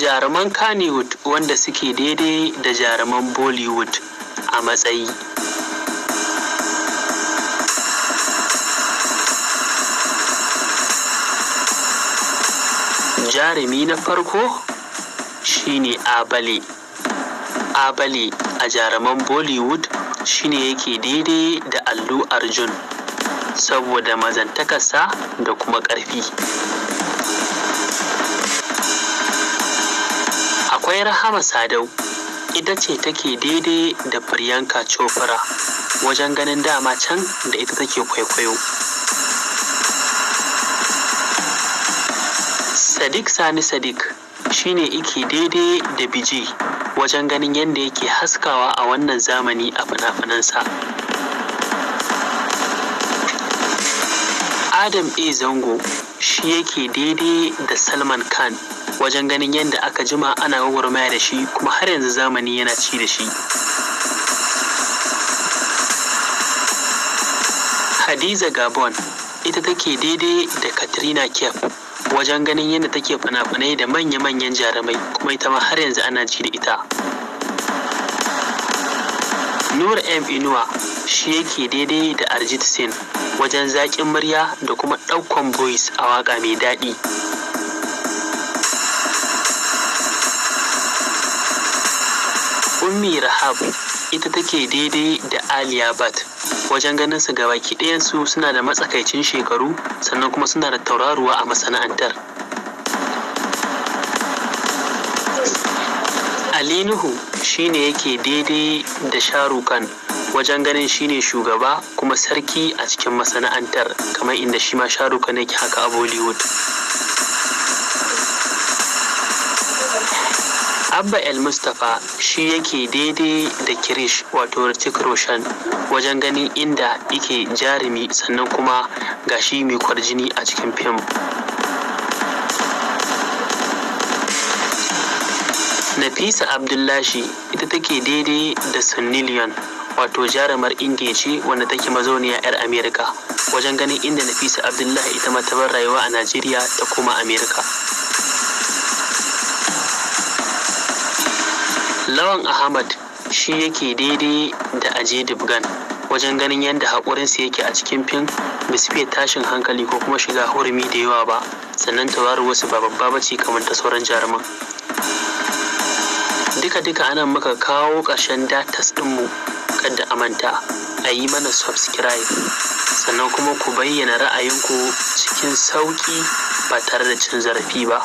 Jaruman Kannywood wanda suke daidai da jaruman Bollywood a matsayi. Jarumi na farko shine Abale. Abale a jaruman Bollywood shine yake daidai da Allu Arjun saboda mazantakarsa da kuma ƙarfi. Akwai Rahama Sadau, ita ce take daidai da Priyanka Chopra wajen ganin dama can da ita take kwaikwayo. Sadiq Sani Sadiq shine yake daidai da Biji wajen ganin yadda yake haskawa a wannan zamani a fina-finansa. Adam A. Zango shi yake daidai da Salman Khan wajen ganin yadda aka jima ana gwagwarmaya da shi kuma har yanzu zamani yana ci da shi. Hadiza Gabon ita take daidai da Katrina Kaif wajen ganin yadda take fina-finai da manya-manyan jarumai, kuma ita ma har yanzu ana ji da ita. Nura M Inuwa shi yake daidai da Arjit Singh wajen zaƙin murya da kuma ɗaukan voice a waƙa mai daɗi. Ummi Rahab ita take daidai da Aliya Bhatt wajen ganin su gabaki ɗayansu suna da matsakaicin shekaru, sannan kuma suna da tauraruwa a masana'antar. Ali Nuhu shine yake daidai da Shahrukh Khan wajen ganin shine shugaba kuma sarki a cikin masana'antar, kamar inda shi ma Shahrukh Khan yake haka a Bollywood. Abba El Mustapha shi yake daidai da Kirish, wato Hrithik Roshan, wajen ganin inda yake jarumi sannan kuma gashi mai kwarjini a cikin fim. Nafisa Abdullahi ita take daidai da Sunny Leone, wato jarumar Indiya ce wanda take mazauniya 'yar Amerika, wajen ganin inda Nafisa Abdullahi ita ma ta bar rayuwa a Najeriya ta koma Amerika. Lawan Ahmad shi yake daidai da Ajay Devgan wajen ganin yadda haƙurinsa yake a cikin fim, ba su fiye tashin hankali ko kuma shiga hurumi da yawa ba, sannan tauraruwarsu ba babba ba ce kamar ta sauran jaruman. Duka-duka anan muka kawo ƙarshen datas ɗinmu. Kada a manta a yi mana subscribe, sannan kuma ku bayyana ra'ayinku cikin sauƙi ba tare da cin zarafi ba.